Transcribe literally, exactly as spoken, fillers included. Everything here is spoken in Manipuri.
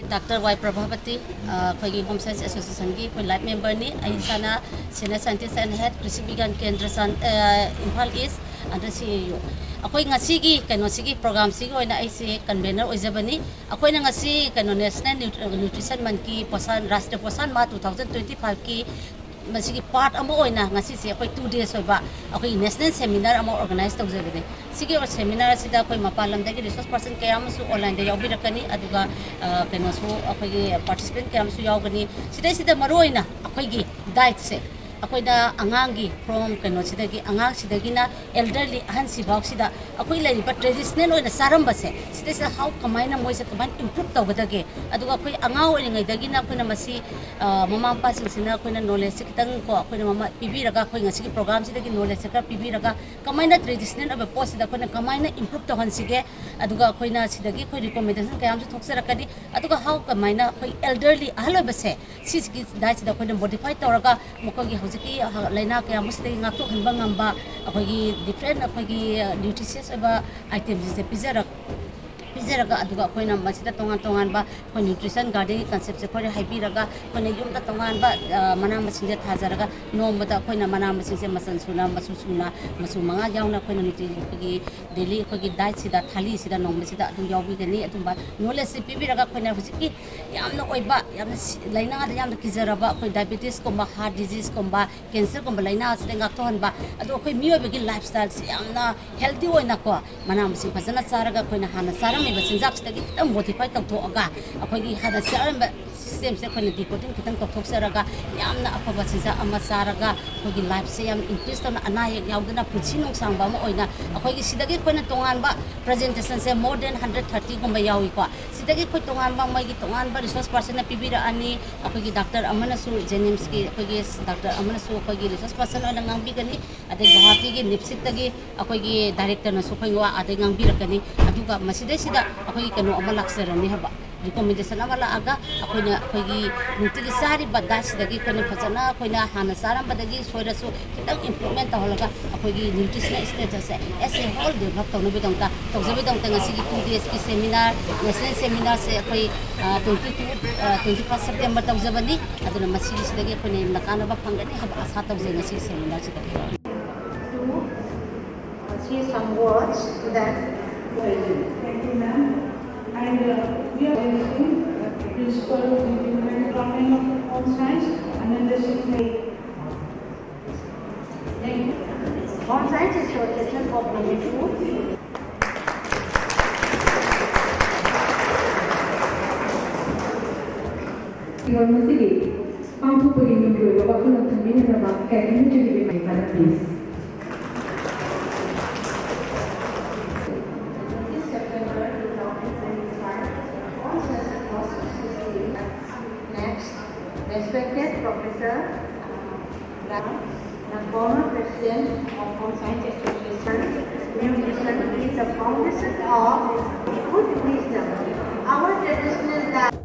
ꯗꯥꯛꯇꯔ ꯋꯥꯏ ꯄ꯭ꯔꯚꯥꯕꯇꯤ, ꯑ, ꯑꯩꯈꯣꯏꯒꯤ ꯍꯣꯝ ꯁꯥꯏꯟꯁ ꯑꯦꯁꯣꯁꯤꯌꯦꯁꯟꯒꯤ ꯑꯩꯈꯣꯏ ꯂꯥꯏꯐ ꯃꯦꯝꯕꯔꯅꯤ꯫ ꯑꯩ ꯏꯁꯥꯅ ꯁꯦꯅꯤꯌꯔ ꯁꯥꯏꯟꯇꯤꯁ ꯑꯦꯟ ꯍꯦꯗ ꯀ꯭ꯔꯤꯁꯤ ꯕꯤꯒ꯭ꯌꯥꯟ ꯀꯦꯟꯗ꯭ꯔ ꯆꯥꯟ-, ꯑ, ꯏꯝꯐꯥꯜ ꯏꯁ, ꯑꯟꯗꯔ ꯁꯤ ꯑꯦ ꯌꯨ꯫ ꯑꯩꯈꯣꯏ ꯉꯁꯤꯒꯤ ꯀꯩꯅꯣꯁꯤꯒꯤ ꯄ꯭ꯔꯣꯒ꯭ꯔꯥꯝꯁꯤꯒꯤ ꯑꯣꯏꯅ ꯑꯩꯁꯦ ꯀꯟꯚꯦꯅꯔ ꯑꯣꯏꯖꯕꯅꯤ꯫ ꯑꯩꯈꯣꯏꯅ ꯉꯁꯤ ꯀꯩꯅꯣ ꯅꯦꯁꯅꯦꯜ ꯅ꯭ꯌꯨ-, ꯅ꯭ꯌꯨꯇ꯭ꯔꯤꯁꯟ ꯃꯟꯊꯀꯤ Poshan, Rashtriya Poshan Maah two thousand twenty ꯐꯥꯏꯚꯀꯤ ꯃꯁꯤꯒꯤ ꯄꯥꯔꯠ ꯑꯃ ꯑꯣꯏꯅ ꯉꯁꯤꯁꯦ ꯑꯩꯈꯣꯏ ꯇꯨ ꯗꯦꯖ ꯑꯣꯏꯕ ꯑꯩꯈꯣꯏꯒꯤ ꯅꯦꯁꯅꯦꯜ ꯁꯦꯃꯤꯅꯥꯔ ꯑꯃ ꯑꯣꯔꯒꯅꯥꯏꯖ ꯇꯧꯖꯕꯅꯦ꯫ ꯁꯤꯒꯤ ꯁꯦꯃꯤꯅꯥꯔ ꯑꯁꯤꯗ ꯑꯩꯈꯣꯏ ꯃꯄꯥꯟ ꯂꯝꯗꯒꯤ ꯔꯤꯁꯣꯔꯁ ꯄꯔꯁꯟ ꯀꯌꯥ ꯑꯃꯁꯨ ꯑꯣꯟꯂꯥꯏꯟꯗ ꯌꯥꯎꯕꯤꯔꯛꯀꯅꯤ, ꯑꯗꯨꯒ, ꯑ, ꯀꯩꯅꯣꯁꯨ, ꯑꯩꯈꯣꯏꯒꯤ ꯄꯥꯔꯇꯤꯁꯤꯄꯦꯟ ꯀꯌꯥ ꯑꯃꯁꯨ ꯌꯥꯎꯒꯅꯤ꯫ ꯁꯤꯗꯩꯁꯤꯗ ꯃꯔꯨꯑꯣꯏꯅ ꯑꯩꯈꯣꯏꯒꯤ ꯗꯥꯏꯠꯁꯦ, ꯑꯩꯈꯣꯏꯅ ꯑꯉꯥꯡꯒꯤ ꯐ꯭ꯔꯣꯝ ꯀꯩꯅꯣꯁꯤꯗꯒꯤ, ꯑꯉꯥꯡꯁꯤꯗꯒꯤꯅ ꯑꯦꯜꯗꯔꯂꯤ ꯑꯍꯟꯁꯤꯐꯥꯎꯁꯤꯗ ꯑꯩꯈꯣꯏ ꯂꯩꯔꯤꯕ ꯇ꯭ꯔꯦꯗꯤꯁꯅꯦꯜ ꯑꯣꯏꯅ ꯆꯥꯔꯝꯕꯁꯦ, ꯁꯤꯗꯩꯁꯤꯗ ꯍꯥꯎ ꯀꯃꯥꯏꯅ ꯃꯣꯏꯁꯦ ꯀꯃꯥꯏꯅ ꯏꯝꯄ꯭ꯔꯨꯞ ꯇꯧꯒꯗꯒꯦ, ꯑꯗꯨꯒ ꯑꯩꯈꯣꯏ ꯑꯉꯥꯡ ꯑꯣꯏꯔꯤꯉꯩꯗꯒꯤꯅ ꯑꯩꯈꯣꯏꯅ ꯃꯁꯤ, ꯑ, ꯃꯃꯥ ꯃꯄꯥꯁꯤꯡꯁꯤꯅ ꯑꯩꯈꯣꯏꯅ ꯅꯣꯂꯦꯖꯁꯦ ꯈꯤꯇꯪ ꯀꯣ, ꯑꯩꯈꯣꯏꯅ ꯃꯃꯥ ꯄꯤꯕꯤꯔꯒ, ꯑꯩꯈꯣꯏ ꯉꯁꯤꯒꯤ ꯄ꯭ꯔꯣꯒ꯭ꯔꯥꯝꯁꯤꯗꯒꯤ ꯅꯣꯂꯦꯖꯁꯦ ꯈꯔ ꯄꯤꯕꯤꯔꯒ, ꯀꯃꯥꯏꯅ ꯇ꯭ꯔꯦꯗꯤꯁꯅꯦꯜ ꯑꯣꯏꯕ ꯄꯣꯠꯁꯤꯗ ꯑꯩꯈꯣꯏꯅ ꯀꯃꯥꯏꯅ ꯏꯝꯄ꯭ꯔꯨꯞ ꯇꯧꯍꯟꯁꯤꯒꯦ, ꯑꯗꯨꯒ ꯑꯩꯈꯣꯏꯅ ꯁꯤꯗꯒꯤ ꯑꯩꯈꯣꯏ ꯔꯤꯀꯣꯃꯦꯟꯗꯦꯁꯟ ꯀꯌꯥ ꯑꯃꯁꯨ ꯊꯣꯛꯆꯔꯛꯀꯅꯤ꯫ ꯑꯗꯨꯒ ꯍꯥꯎ ꯀꯃꯥꯏꯅ ꯑꯩꯈꯣꯏ ꯑꯦꯜꯗꯔꯂꯤ ꯑꯍꯜ ꯑꯣꯏꯕꯁꯦ ꯁꯤꯁꯤꯒꯤ ꯗꯥꯏꯠꯁꯤꯗ ꯑꯩꯈꯣꯏꯅ ꯃꯣꯗꯤꯐꯥꯏ ꯇꯧꯔꯒ ꯃꯈꯣꯏꯒꯤ ꯍꯧꯖꯤꯛꯀꯤ ꯂꯥꯏꯅꯥ ꯀꯌꯥ ꯑꯃꯁꯤꯗꯒꯤ ꯉꯥꯛꯊꯣꯛꯍꯟꯕ ꯉꯝꯕ ꯑꯩꯈꯣꯏꯒꯤ ꯗꯤꯐ꯭ꯔꯦꯟ ꯑꯩꯈꯣꯏꯒꯤ ꯅ꯭ꯌꯨꯇ꯭ꯔꯤꯁꯤꯌꯁ ꯑꯣꯏꯕ ꯑꯥꯏꯇꯦꯝꯁꯤꯡꯁꯦ ꯄꯤꯖꯔꯛ-, ꯄꯤꯖꯔꯒ, ꯑꯗꯨꯒ ꯑꯩꯈꯣꯏꯅ ꯃꯁꯤꯗ ꯇꯣꯉꯥꯟ ꯇꯣꯉꯥꯟꯕ ꯑꯩꯈꯣꯏ ꯅ꯭ꯌꯨꯇ꯭ꯔꯤꯁꯟ ꯒꯥꯔꯗꯦꯟꯒꯤ ꯀꯟꯁꯦꯞꯁꯦ ꯑꯩꯈꯣꯏꯅ ꯍꯥꯏꯕꯤꯔꯒ, ꯑꯩꯈꯣꯏꯅ ꯌꯨꯝꯗ ꯇꯣꯉꯥꯟꯕ, ꯑ, ꯃꯅꯥ ꯃꯁꯤꯡꯁꯦ ꯊꯥꯖꯔꯒ, ꯅꯣꯡꯃꯗ ꯑꯩꯈꯣꯏꯅ ꯃꯅꯥ ꯃꯁꯤꯡꯁꯦ ꯃꯆꯜ ꯁꯨꯅ, ꯃꯆꯨ ꯁꯨꯅ, ꯃꯆꯨ ꯃꯉꯥ ꯌꯥꯎꯅ ꯑꯩꯈꯣꯏꯅ ꯅꯨꯡꯇꯤꯒꯤ ꯑꯩꯈꯣꯏꯒꯤ ꯗꯦꯂꯤ ꯑꯩꯈꯣꯏꯒꯤ ꯗꯥꯏꯠꯁꯤꯗ, ꯊꯥꯂꯤꯁꯤꯗ ꯅꯣꯡꯃꯁꯤꯗ ꯑꯗꯨ ꯌꯥꯎꯕꯤꯒꯅꯤ꯫ ꯑꯗꯨꯝꯕ ꯅꯣꯂꯦꯖꯁꯦ ꯄꯤꯕꯤꯔꯒ ꯑꯩꯈꯣꯏꯅ ꯍꯧꯖꯤꯛꯀꯤ ꯌꯥꯝꯅ ꯑꯣꯏꯕ, ꯌꯥꯝꯅ ꯁꯤ-, ꯂꯥꯏꯅꯥꯗ ꯌꯥꯝꯅ ꯀꯤꯖꯔꯕ ꯑꯩꯈꯣꯏ ꯗꯥꯏꯕꯦꯇꯤꯁꯀꯨꯝꯕ, ꯍꯥꯔꯠ ꯗꯤꯖꯤꯁꯀꯨꯝꯕ, ꯀꯦꯟꯁꯔꯒꯨꯝꯕ ꯂꯥꯏꯅꯥ ꯑꯁꯤꯗ ꯉꯥꯛꯊꯣꯛꯍꯟꯕ꯫ ꯑꯗꯣ ꯑꯩꯈꯣꯏ ꯃꯤꯑꯣꯏꯕꯒꯤ ꯂꯥꯏꯐ ꯁ꯭ꯇꯥꯏꯜꯁꯦ ꯌꯥꯝꯅ ꯍꯦꯜꯗꯤ ꯑꯣꯏꯅꯀꯣ, ꯃꯅꯥ ꯃꯁꯤꯡ ꯐꯖꯅ ꯆꯥꯔꯒ ꯑꯩꯈꯣꯏꯅ ꯍꯥꯟꯅ ꯆꯥꯔꯝꯃꯤꯕ ꯆꯤꯟꯖꯥꯛꯁꯤꯗꯒꯤ ꯈꯤꯇꯪ ꯃꯣꯗꯤꯐꯥꯏ ꯇꯧꯊꯣꯛꯑꯒ, ꯑꯩꯈꯣꯏꯒꯤ ꯍꯥꯟꯅ ꯆꯥꯔꯝꯕ ꯁꯤꯁꯇꯦꯝꯁꯦ ꯑꯩꯈꯣꯏꯅ ꯗꯤꯀꯣꯗꯤꯡ ꯈꯤꯇꯪ ꯇꯧꯊꯣꯛꯆꯔꯒ, ꯌꯥꯝꯅ ꯑꯐꯕ ꯆꯤꯟꯖꯥꯛ ꯑꯃ ꯆꯥꯔꯒ ꯑꯩꯈꯣꯏꯒꯤ ꯂꯥꯏꯐꯁꯦ ꯌꯥꯝ ꯏꯟꯀ꯭ꯔꯤꯖ ꯇꯧꯅ, ꯑꯅꯥ ꯑꯌꯦꯛ ꯌꯥꯎꯗꯅ ꯄꯨꯟꯁꯤ ꯅꯨꯡꯁꯥꯡꯕ ꯑꯃ ꯑꯣꯏꯅ, ꯑꯩꯈꯣꯏꯒꯤ ꯁꯤꯗꯒꯤ ꯑꯩꯈꯣꯏꯅ ꯇꯣꯉꯥꯟꯕ ꯄ꯭ꯔꯖꯦꯟꯇꯦꯁꯟꯁꯦ ꯃꯣꯔ ꯗꯦꯟ ꯍꯟꯗ꯭ꯔꯦꯠ ꯊꯥꯔꯇꯤꯒꯨꯝꯕ ꯌꯥꯎꯏꯀꯣ꯫ ꯁꯤꯗꯒꯤ ꯑꯩꯈꯣꯏ ꯇꯣꯉꯥꯟꯕ ꯃꯣꯏꯒꯤ ꯇꯣꯉꯥꯟꯕ ꯔꯤꯁꯣꯔꯁ ꯄꯔꯁꯟꯅ ꯄꯤꯕꯤꯔꯛꯑꯅꯤ꯫ ꯑꯩꯈꯣꯏꯒꯤ ꯗꯥꯛꯇꯔ ꯑꯃꯅꯁꯨ, ꯖꯦꯅꯤꯝꯁꯀꯤ ꯑꯩꯈꯣꯏꯒꯤ ꯗꯥꯛꯇꯔ ꯑꯃꯅꯁꯨ ꯑꯩꯈꯣꯏꯒꯤ ꯔꯤꯁꯣꯔꯁ ꯄꯔꯁꯟ ꯑꯣꯏꯅ ꯉꯥꯡꯕꯤꯒꯅꯤ꯫ ꯑꯗꯩ ꯒꯨꯋꯥꯍꯥꯇꯤꯒꯤ ꯅꯤꯞꯁꯤꯠꯇꯒꯤ ꯑꯩꯈꯣꯏꯒꯤ ꯗꯥꯏꯔꯦꯛꯇꯔꯅꯁꯨ ꯑꯩꯈꯣꯏ ꯋꯥ ꯑꯗꯩ ꯉꯥꯡꯕꯤꯔꯛꯀꯅꯤ꯫ ꯑꯗꯨꯒ ꯃꯁꯤꯗꯩꯁꯤꯗ ꯑꯩꯈꯣꯏꯒꯤ ꯀꯩꯅꯣ ꯑꯃ ꯂꯥꯛꯆꯔꯅꯤ ꯍꯥꯏꯕ, ꯔꯤꯀꯣꯃꯦꯟꯗꯦꯁꯟ ꯑꯃ ꯂꯥꯛꯑꯒ ꯑꯩꯈꯣꯏꯅ ꯑꯩꯈꯣꯏꯒꯤ ꯅꯨꯡꯇꯤꯒꯤ ꯆꯥꯔꯤꯕ ꯗꯥꯏꯠꯁꯤꯗꯒꯤ ꯑꯩꯈꯣꯏꯅ ꯐꯖꯅ ꯑꯩꯈꯣꯏꯅ ꯍꯥꯟꯅ ꯆꯥꯔꯝꯕꯗꯒꯤ ꯁꯣꯏꯔꯁꯨ ꯈꯤꯇꯪ ꯏꯝꯄ꯭ꯔꯨꯚꯃꯦꯟ ꯇꯧꯍꯜꯂꯒ ꯑꯩꯈꯣꯏꯒꯤ ꯅ꯭ꯌꯨꯇ꯭ꯔꯤꯁꯅꯦꯜ ꯁ꯭ꯇꯦꯇꯁꯁꯦ ꯑꯦꯁ ꯑꯦ ꯍꯣꯜ ꯗꯦꯚꯂꯞ ꯇꯧꯅꯕꯒꯤꯗꯃꯛꯇ ꯇꯧꯖꯕꯒꯤꯗꯃꯛꯇ ꯉꯁꯤꯒꯤ ꯇꯨ ꯗꯦꯁꯀꯤ ꯁꯦꯃꯤꯅꯥꯔ, ꯅꯦꯁꯅꯦꯜ ꯁꯦꯃꯤꯅꯥꯔꯁꯦ ꯑꯩꯈꯣꯏ twenty two, twenty five September ꯇꯧꯖꯕꯅꯤ꯫ ꯑꯗꯨꯅ ꯃꯁꯤꯒꯤꯁꯤꯗꯒꯤ ꯑꯩꯈꯣꯏꯅ ꯌꯥꯝꯅ ꯀꯥꯟꯅꯕ ꯐꯪꯒꯅꯤ ꯍꯥꯏꯕ ꯑꯥꯁꯥ ꯇꯧꯖꯩ ꯉꯁꯤꯒꯤ ꯁꯦꯃꯤꯅꯥꯔꯁꯤꯗ꯫ To uh, say some words to that. Thank you, ma'am. And uh, we are Principal of Department of Home Science, Ananda Singh. Thank you. Home Science Association of Manipur. ꯃꯁꯤꯒꯤ ꯄꯥꯡꯊꯣꯛꯄꯒꯤ ꯅꯨꯃꯤꯠ ꯑꯣꯏꯕ ꯋꯥꯈꯜꯂꯣꯟ ꯊꯝꯕꯤꯅꯅꯕ ꯀꯦꯕꯤꯅꯦꯠ ꯆꯤꯐ ꯃꯥꯏ ꯄꯥꯏꯔꯛꯄꯤꯌꯨ꯫ This September two thousand twenty-five, all such courses will be next. Respected Professor, uh, Ram, the former President of Home Science Association, Nutrition is the foundation of good wisdom. Our traditional diet